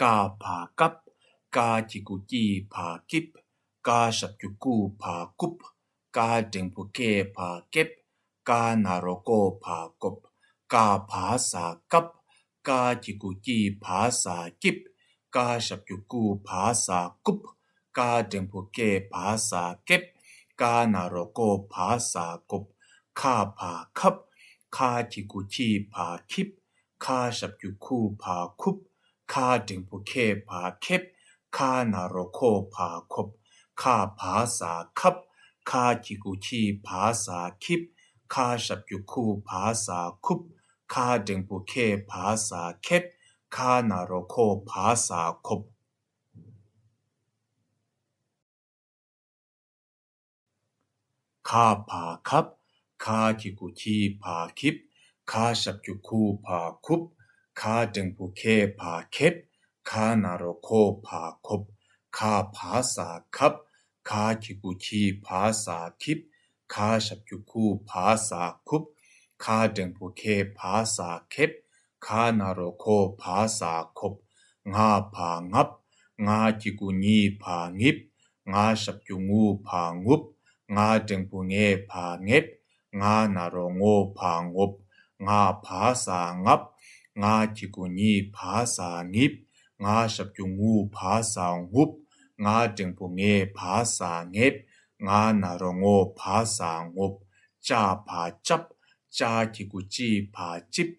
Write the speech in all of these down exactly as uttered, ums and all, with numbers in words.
ཀ་བ་ཀབ། ཀ་གི་གུ་ཀྱི་བ་ཀིབ། ཀ་ཞབས་ཀྱུ་ཀུ་བ་ཀུབ། ཀ་འགྲེང་བུ་ཀེ་བ་ཀེབ། ཀ་ན་རོ་ཀོ་བ་ཀོབ། ཀ་བ་ས་ཀབ། ཀ་གི་གུ་ཀྱི་བ་ས་ཀིབ། ཀ་ཞབས་ཀྱུ་ཀུ་བ་ས་ཀུབ། ཀ་འགྲེང་བུ་ཀེ་བ་ས་ཀེབ། ཀ་ན་རོ་ཀོ་བ་ས་ཀོབ། ཁ་བ་ཁབ། ཁ་གི་གུ་ཁྱི་བ་ཁིབ། ཁ་ཞབས་ཀྱུ་ཁུ་བ་ཁུབ། ཁ་འགྲེང་བུ་ཁེ་བ་ཁེབ། ཁ་ན་རོ་ཁོ་བ་ཁོབ། ཁ་བ་ས་ཁབ། ཁ་གི་གུ་ཁྱི་བ་ས་ཁིབ། ཁ་ཞབས་ཀྱུ་ཁུ་བ་ས་ཁུབ། ཁ་འགྲེང་བུ་ཁེ་བ་ས་ཁེབ། ཁ་ན་རོ་ཁོ་བ་ས་ཁོབ། ཁ་བ་ཁབ། ཁ་གི་གུ་ཁྱི་བ་ཁིབ། ཁ་ཞབས་ཀྱུ་ཁུ་བ་ཁུབ། ཁ་འགྲེང་བུ་ཁེ་བ་ཁེབ། ཁ་ན་རོ་ཁོ་བ་ཁོབ། ཁ་བ་ས་ཁབ། ཁ་གི་གུ་ཁྱི་བ་ས་ཁིབ། ཁ་ཞབས་ཀྱུ་ཁུ་བ་ས་ཁུབ། ཁ་འགྲེང་བུ་ཁེ་བ་ས་ཁེབ། ཁ་ན་རོ་ཁོ་བ་ས་ཁོབ། ང་བ་ངབ། ང་གི་གུ་ཉི་བ་ངིབ། ང་ཞབས་ཀྱུ་ངུ་བ་ངུབ། ང་འགྲེང་བུ་ངེ་བ་ངེབ། ང་ན་རོ་ངོ་བ་ངོབ། ང་བ་ས་ངབ། ང་གི་གུ་ཉི་བ་ས་ངིབ། ང་ཞབས་ཀྱུ་ངུ་བ་ས་ངུབ། ང་འགྲེང་བུ་ངེ་བ་ས་ངེབ། ང་ན་རོ་ངོ་བ་ས་ངོབ། ཅ་བ་ཅབ། ཅ་གི་གུ་ཅི་བ་ཅིབ།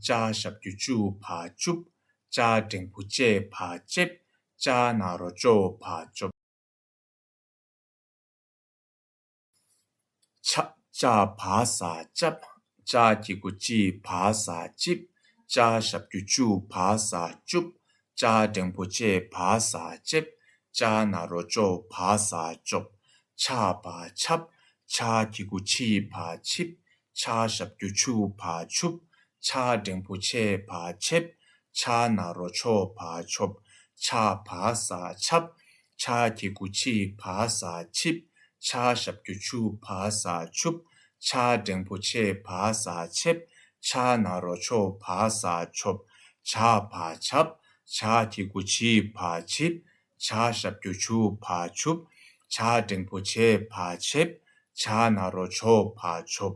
ཅ་ཞབས་ཀྱུ་ཅུ་བ་ཅུབ། ཅ་འགྲེང་བུ་ཅེ་བ་ཅེབ། ཅ་ན་རོ་ཅོ་བ་ཅོབ། ཆ། ཅ་བ་ས་ཅབ། ཅ་གི་གུ་ཅི་བ་ས་ཅིབ། ཅ་ཞབས་ཀྱུ་ཅུ་བ་ས་ཅུབ། ཅ་འགྲེང་བུ་ཅེ་བ་ས་ཅེབ། ཅ་ན་རོ་ཅོ་བ་ས་ཅོབ། ཆ་བ་ཆབ། ཆ་གི་གུ་ཆི་བ་ཆིབ། ཆ་ཞབས་ཀྱུ་ཆུ་བ་ཆུབ། ཆ་འགྲེང་བུ་ཆེ་བ་ཆེབ། ཆ་ན་རོ་ཆོ་བ་ཆོབ། ཆ་བ་ས་ཆབ། ཆ་གི་གུ་ཆི་བ་ས་ཆིབ། ཆ་ཞབས་ཀྱུ་ཆུ་བ་ས་ཆུབ། ཆ་འགྲེང་བུ་ཆེ་བ་ས་ཆེབ། ཆ་ན་རོ་ཆོ་བ་ས་ཆོབ། ཆ་བ་ཆབ། ཆ་གི་གུ་ཆི་བ་ཆིབ། ཆ་ཞབས་ཀྱུ་ཆུ་བ་ཆུབ། ཆ་འགྲེང་བུ་ཆེ་བ་ཆེབ། ཆ་ན་རོ་ཆོ་བ་ཆོབ།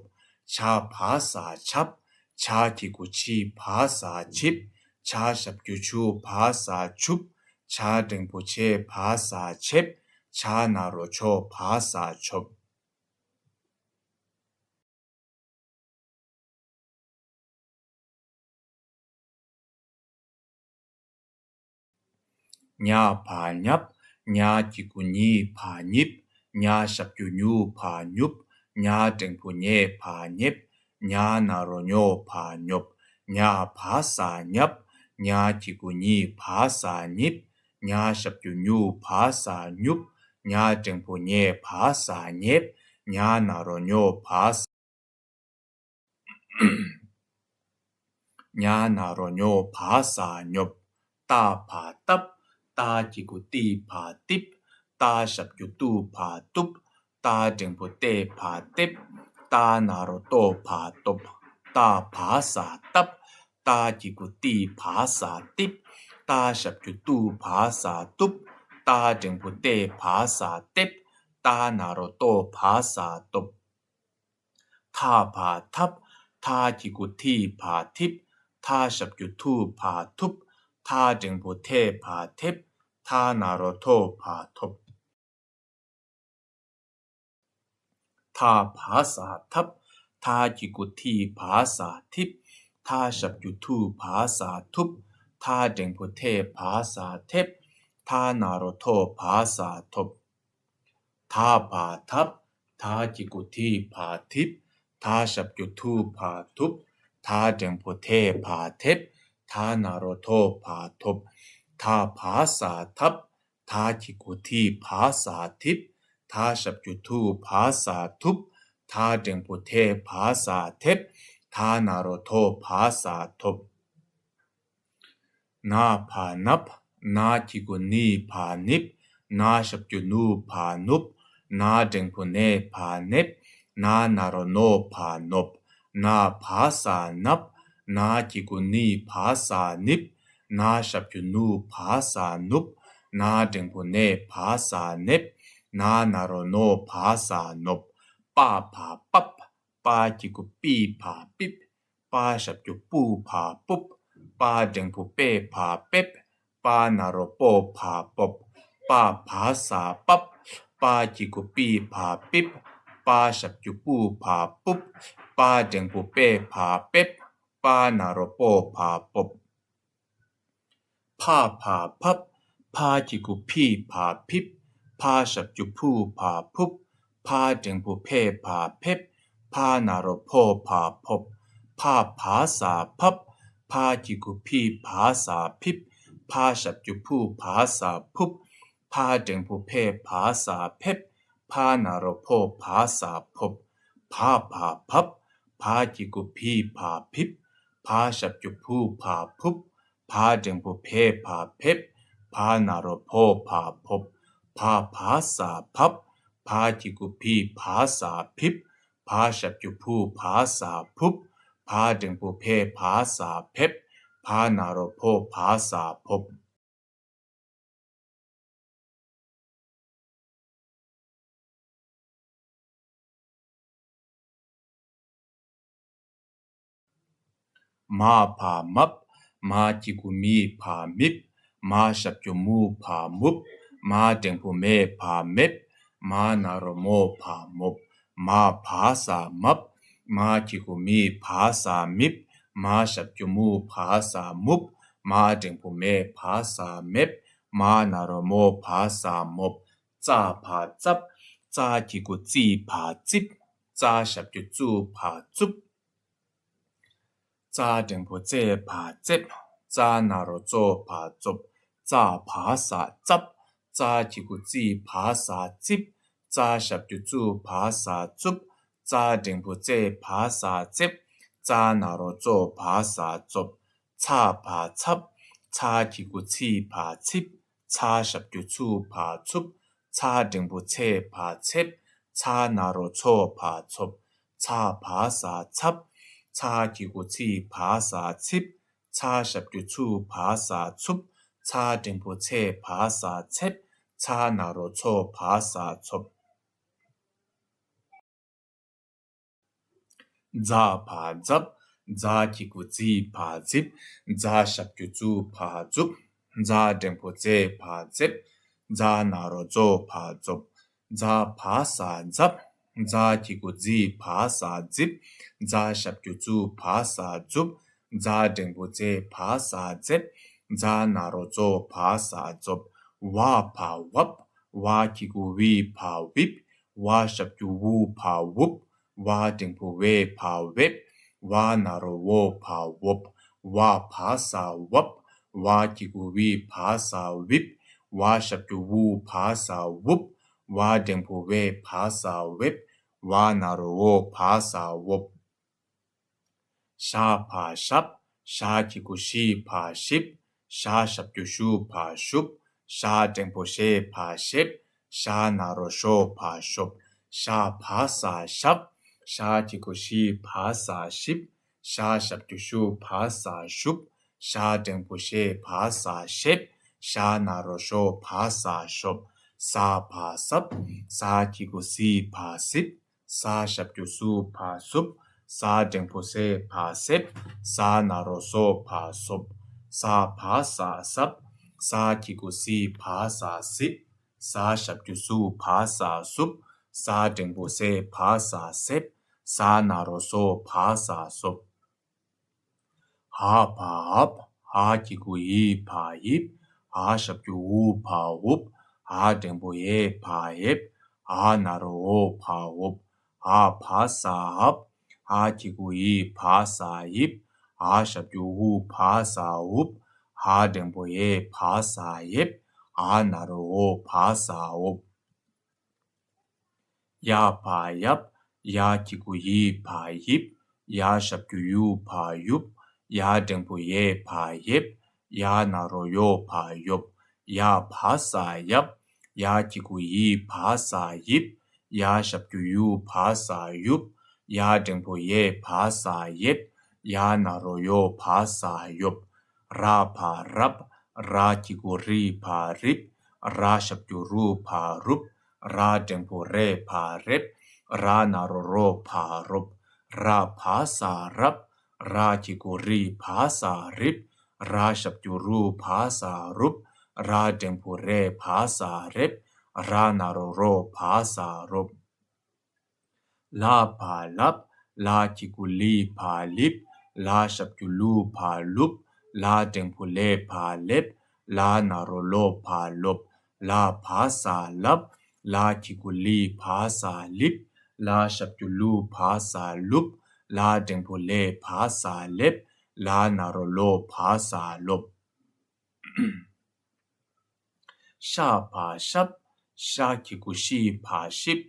ཆ་བ་ས་ཆབ། ཆ་གི་གུ་ཆི་བ་ས་ཆིབ། ཆ་ཞབས་ཀྱུ་ཆུ་བ་ས་ཆུབ། ཆ་འགྲེང་བུ་ཆེ་བ་ས་ཆེབ། ཆ་ན་རོ་ཆོ་བ་ས་ཆོབ། ཉ་བ་ཉབ། ཉ་གི་གུ་ཉི་བ་ཉིབ། ཉ་ཞབས་ཀྱུ་ཉུ་བ་ཉུབ། ཉ་འགྲེང་བུ་ཉེ་བ་ཉེབ། ཉ་ན་རོ་ཉོ་བ་ཉོབ། ཉ་བ་ས་ཉབ། ཉ་གི་གུ་ཉི་བ་ས་ཉིབ། ཉ་ཞབས་ཀྱུ་ཉུ་བ་ས་ཉུབ། ཉ་འགྲེང་བུ་ཉེ་བ་ས་ཉེབ། ཉ་ན་རོ་ཉོ་བ་ས། ཉ་ན་རོ་ཉོ་བ་ས་ཉོབ། ཏ་བ་ཏབ། ཏ་གི་གུ་ཏི་བ་ཏིབ། ཏ་ཞབས་ཀྱུ་ཏུ་བ་ཏུབ། ཏ་འགྲེང་བུ་ཏེ་བ་ཏེབ། ཏ་ན་རོ་ཏོ་བ་ཏོབ། ཏ་བ་ས་ཏབ། ཏ་གི་གུ་ཏི་བ་ས་ཏིབ། ཏ་ཞབས་ཀྱུ་ཏུ་བ་ས་ཏུབ། ཏ་འགྲེང་བུ་ཏེ་བ་ས་ཏེབ། ཏ་ན་རོ་ཏོ་བ་ས་ཏོབ། ཐ་བ་ཐབ། ཐ་གི་གུ་ཐི་བ་ཐིབ། ཐ་ཞབས་ཀྱུ་ཐུ་བ་ཐུབ། ཐ་འགྲེང་བུ་ཐེ་བ་ཐེབ། ཐ་ན་རོ་ཐོ་བ་ཐོབ། ཐ་བ་ས་ཐབ། ཐ་གི་གུ་ཐི་བ་ས་ཐིབ། ཐ་ཞབས་ཀྱུ་ཐུ་བ་ས་ཐུབ། ཐ་འགྲེང་བུ་ཐེ་བ་ས་ཐེབ། ཐ་ན་རོ་ཐོ་བ་ས་ཐོབ། ཐ་བ་ཐབ། ཐ་གི་གུ་ཐི་བ་ཐིབ། ཐ་ཞབས་ཀྱུ་ཐུ་བ་ཐུབ། ཐ་འགྲེང་བུ་ཐེ་བ་ཐེབ། ཐ་ན་རོ་ཐོ་བ་ཐོབ། ཐ་བ་ས་ཐབ། ཐ་གི་གུ་ཐི་བ་ས་ཐིབ། ཐ་ཞབས་ཀྱུ་ཐུ་བ་ས་ཐུབ། ཐ་འགྲེང་བུ་ཐེ་བ་ས་ཐེབ། ཐ་ན་རོ་ཐོ་བ་ས་ཐོབ། ན་བ་ནབ། ན་གི་གུ་ནི་བ་ནིབ། ན་ཞབས་ཀྱུ་ནུ་བ་ནུབ། ན་འགྲེང་བུ་ནེ་བ་ནེབ། ན་ན་རོ་ནོ་བ་ནོབ། ན་བ་ས་ནབ། ན་གི་གུ་ནི་བ་ས་ནིབ། ན་ཞབས་ཀྱུ་ནུ་བ་ས་ནུབ། ན་འགྲེང་བུ་ནེ་བ་ས་ནེབ། ན་ན་རོ་ནོ་བ་ས་ནོབ། པ་བ་པབ། པ་གི་གུ་པི་བ་པིབ། པ་ཞབས་ཀྱུ་པུ་བ་པུབ། པ་འགྲེང་བུ་པེ་བ་པེབ། པ་ན་རོ་པོ་བ་པོབ། པ་བ་ས་པབ། པ་གི་གུ་པི་བ་པིབ། པ་ཞབས་ཀྱུ་པུ་བ་པུབ། པ་འགྲེང་བུ་པེ་བ་པེབ། པ་ན་རོ་པོ་བ་པོབ། ཕ་བ་ཕབ། ཕ་གི་གུ་ཕི་བ་ཕིབ། ཕ་ཞབས་ཀྱུ་ཕུ་བ་ཕུབ། ཕ་འགྲེང་བུ་ཕེ་བ་ཕེབ། ཕ་ན་རོ་ཕོ་བ་ཕོབ། ཕ་བ་ས་ཕབ། ཕ་གི་གུ་ཕི་བ་ས་ཕིབ། ཕ་ཞབས་ཀྱུ་ཕུ་བ་ས་ཕུབ། ཕ་འགྲེང་བུ་ཕེ་བ་ས་ཕེབ། ཕ་ན་རོ་ཕོ་བ་ས་ཕོབ། ཕ་བ་ཕབ། ཕ་གི་གུ་ཕི་བ་ཕིབ། ཕ་ཞབས་ཀྱུ་ཕུ་བ་ཕུབ། ཕ་འགྲེང་བུ་ཕེ་བ་ཕེབ། ཕ་ན་རོ་ཕོ་བ་ཕོབ། ཕ་བ་ས་ཕབ། ཕ་གི་གུ་ཕི་བ་ས་ཕིབ། ཕ་ཞབས་ཀྱུ་ཕུ་བ་ས་ཕུབ། ཕ་འགྲེང་བུ་ཕེ་བ་ས་ཕེབ། ཕ་ན་རོ་ཕོ་བ་ས་ཕོབ། མ་བ་མབ། མ་གི་གུ་མི་བ་མིབ། མ་ཞབས་ཀྱུ་མུ་བ་མུབ། མ་འགྲེང་བུ་མེ་བ་མེབ། མ་ན་རོ་མོ་བ་མོབ། མ་བ་ས་མབ། མ་གི་གུ་མི་བ་ས་མིབ། མ་ཞབས་ཀྱུ་མུ་བ་ས་མུབ། མ་འགྲེང་བུ་མེ་བ་ས་མེབ། མ་ན་རོ་མོ་བ་ས་མོབ། ཙ་བ་ཙབ། ཙ་གི་གུ་ཙི་བ་ཙིབ། ཙ་ཞབས་ཀྱུ་ཙུ་བ་ཙུབ། ཙ་འགྲེང་བུ་ཙེ་བ་ཙེབ། ཙ་ན་རོ་ཙོ་བ་ཙོབ། ཙ་བ་ས་ཙབ། ཙ་གི་གུ་ཙི་བ་ས་ཙིབ། ཙ་ཞབས་ཀྱུ་ཙུ་བ་ས་ཙུབ། ཙ་འགྲེང་བུ་ཙེ་བ་ས་ཙེབ། ཙ་ན་རོ་ཙོ་བ་ས་ཙོབ། ཚ་བ་ཚབ། ཚ་གི་གུ་ཚི་བ་ཚིབ། ཚ་ཞབས་ཀྱུ་ཚུ་བ་ཚུབ། ཚ་འགྲེང་བུ་ཚེ་བ་ཚེབ། ཚ་ན་རོ་ཚོ་བ་ཚོབ། ཚ་བ་ས་ཚབ། ཚ་གི་གུ་ཚི་བ་ས་ཚིབ། ཚ་ཞབས་ཀྱུ་ཚུ་བ་ས་ཚུབ། ཚ་འགྲེང་བུ་ཚེ་བ་ས་ཚེབ། ཚ་ན་རོ་ཚོ་བ་ས་ཚོབ། ཛ་བ་ཛབ། ཛ་གི་གུ་ཛི་བ་ཛིབ། ཛ་ཞབས་ཀྱུ་ཛུ་བ་ཛུབ། ཛ་འགྲེང་བུ་ཛེ་བ་ཛེབ། ཛ་ན་རོ་ཛོ་བ་ཛོབ། ཛ་བ་ས་ཛབ། ཛ་གི་གུ་ཛི་བ་ས་ཛིབ། ཛ་ཞབས་ཀྱུ་ཛུ་བ་ས་ཛུབ། ཛ་འགྲེང་བུ་ཛེ་བ་ས་ཛེབ། ཛ་ན་རོ་ཛོ་བ་ས་ཛོབ། ཝ་བ་ཝབ། ཝ་གི་གུ་ཝི་བ་ཝིབ། ཝ་ཞབས་ཀྱུ་ཝུ་བ་ཝུབ། ཝ་འགྲེང་བུ་ཝེ་བ་ཝེབ། ཝ་ན་རོ་ཝོ་བ་ཝོབ། ཝ་བ་ས་ཝབ། ཝ་གི་གུ་ཝི་བ་ས་ཝིབ། ཝ་ཞབས་ཀྱུ་ཝུ་བ་ས་ཝུབ། ཝ་འགྲེང་བུ་ཝེ་བ་ས་ཝེབ། ཝ་ན་རོ་ཝོ་བ་ས་ཝོབ། ཞ་བ་ཞབ། ཞ་གི་གུ་ཞི་བ་ཞིབ། ཞ་ཞབས་ཀྱུ་ཞུ་བ་ཞུབ། ཞ་འགྲེང་བུ་ཞེ་བ་ཞེབ། ཞ་ན་རོ་ཞོ་བ་ཞོབ། ཞ་བ་ས་ཞབ། ཞ་གི་གུ་ཞི་བ་ས་ཞིབ། ཞ་ཞབས་ཀྱུ་ཞུ་བ་ས་ཞུབ། ཞ་འགྲེང་བུ་ཞེ་བ་ས་ཞེབ། ཞ་ན་རོ་ཞོ་བ་ས་ཞོབ། ས་བ་སབ། ས་གི་གུ་སི་བ་སིབ། ས་ཞབས་ཀྱུ་སུ་བ་སུབ། ས་འགྲེང་བུ་སེ་བ་སེབ། ས་ན་རོ་སོ་བ་སོབ། ས་བ་ས་སབ། ས་གི་གུ་སི་བ་ས་སིབ། ས་ཞབས་ཀྱུ་སུ་བ་ས་སུབ། ས་འགྲེང་བུ་སེ་བ་ས་སེབ། ས་ན་རོ་སོ་བ་ས་སོབ། ཧ་བ་ཧབ། ཧ་གི་གུ་ཧི་བ་ཧིབ། ཧ་ཞབས་ཀྱུ་ཧུ་བ་ཧུབ། ཧ་འགྲེང་བུ་ཧེ་བ་ཧེབ། ཧ་ན་རོ་ཧོ་བ་ཧོབ། ཧ་བ་ས་ཧབ། ཧ་གི་གུ་ཧི་བ་ས་ཧིབ། ཧ་ཞབས་ཀྱུ་ཧུ་བ་ས་ཧུབ། ཧ་འགྲེང་བུ་ཧེ་བ་ས་ཧེབ། ཧ་ན་རོ་ཧོ་བ་ས་ཧོབ། ཡ་བ་ཡབ། ཡ་གི་གུ་ཡི་བ་ཡིབ། ཡ་ཞབས་ཀྱུ་ཡུ་བ་ཡུབ། ཡ་འགྲེང་བུ་ཡེ་བ་ཡེབ། ཡ་ན་རོ་ཡོ་བ་ཡོབ། ཡ་བ་ས་ཡབ། ཡ་གི་གུ་ཡི་བ་ས་ཡིབ། ཡ་ཞབས་ཀྱུ་ཡུ་བ་ས་ཡུབ། ཡ་འགྲེང་བུ་ཡེ་བ་ས་ཡེབ། ཡ་ན་རོ་ཡོ་བ་ས་ཡོབ། ར་བ་རབ། ར་གི་གུ་རི་བ་རིབ། ར་ཞབས་ཀྱུ་རུ་བ་རུབ། ར་འགྲེང་བུ་རེ་བ་རེབ། ར་ན་རོ་རོ་བ་རོབ། ར་བ་ས་རབ། ར་གི་གུ་རི་བ་ས་རིབ། ར་ཞབས་ཀྱུ་རུ་བ་ས་རུབ། ར་འགྲེང་བུ་རེ་བ་ས་རེབ། ར་ན་རོ་རོ་བ་ས་རོབ། ལ་བ་ལབ། ལ་གི་གུ་ལི་བ་ལིབ། ལ་ཞབས་ཀྱུ་ལུ་བ་ལུབ། ལ་འགྲེང་བུ་ལེ་བ་ལེབ། ལ་ན་རོ་ལོ་བ་ལོབ། ལ་བ་ས་ལབ། ལ་གི་གུ་ལི་བ་ས་ལིབ། ལ་ཞབས་ཀྱུ་ལུ་བ་ས་ལུབ། ལ་འགྲེང་བུ་ལེ་བ་ས་ལེབ། ལ་ན་རོ་ལོ་བ་ས་ལོབ། ཤ་བ་ཤབ། ཤ་གི་གུ་ཤི་བ་ཤིབ།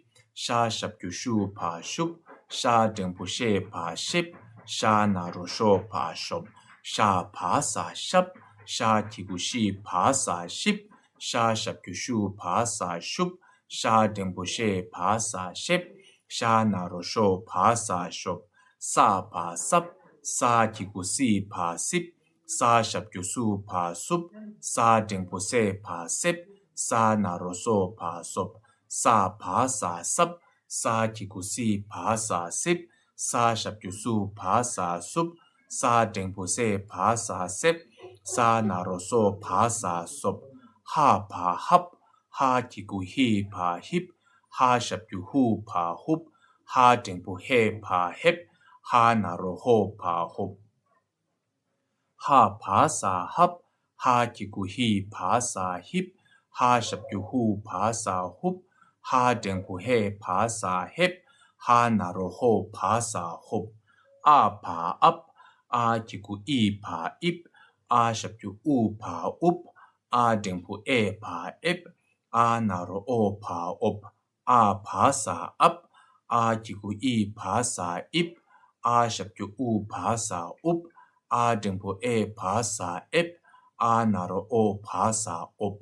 ཤ་ཞབས་ཀྱུ་ཤུ་བ་ཤུབ། ཤ་འགྲེང་བུ་ཤེ་བ་ཤེབ། ཤ་ན་རོ་ཤོ་བ་ཤོབ། ཤ་བ་ས་ཤབ། ཤ་གི་གུ་ཤི་བ་ས་ཤིབ། ཤ་ཞབས་ཀྱུ་ཤུ་བ་ས་ཤུབ། ཤ་འགྲེང་བུ་ཤེ་བ་ས་ཤེབ། ཤ་ན་རོ་ཤོ་བ་ས་ཤོབ། ས་བ་སབ། ས་གི་གུ་སི་བ་སིབ། ས་ཞབས་ཀྱུ་སུ་བ་སུབ། ས་འགྲེང་བུ་སེ་བ་སེབ། ས་ན་རོ་སོ་བ་སོབ། ས་བ་ས་སབ། ས་གི་གུ་སི་བ་ས་སིབ། ས་ཞབས་ཀྱུ་སུ་བ་ས་སུབ། ས་འགྲེང་བུ་སེ་བ་ས་སེབ། ས་ན་རོ་སོ་བ་ས་སོབ། ཧ་བ་ཧབ། ཧ་གི་གུ་ཧི་བ་ཧིབ། ཧ་ཞབས་ཀྱུ་ཧུ་བ་ཧུབ། ཧ་འགྲེང་བུ་ཧེ་བ་ཧེབ། ཧ་ན་རོ་ཧོ་བ་ཧོབ། ཧ་བ་ས་ཧབ། ཧ་གི་གུ་ཧི་བ་ས་ཧིབ། ཧ་ཞབས་ཀྱུ་ཧུ་བ་ས་ཧུབ། ཧ་འགྲེང་བུ་ཧེ་བ་ས་ཧེབ། ཧ་ན་རོ་ཧོ་བ་ས་ཧོབ། ཨ་བ་ཨབ། ཨ་གི་གུ་ཨི་བ་ཨིབ། ཨ་ཞབས་ཀྱུ་ཨུ་བ་ཨུབ། ཨ་འགྲེང་བུ་ཨེ་བ་ཨེབ། ཨ་ན་རོ་ཨོ་བ་ཨོབ། ཨ་བ་ས་ཨབ། ཨ་གི་གུ་ཨི་བ་ས་ཨིབ། ཨ་ཞབས་ཀྱུ་ཨུ་བ་ས་ཨུབ། ཨ་འགྲེང་བུ་ཨེ་བ་ས་ཨེབ། ཨ་ན་རོ་ཨོ་བ་ས་ཨོབ།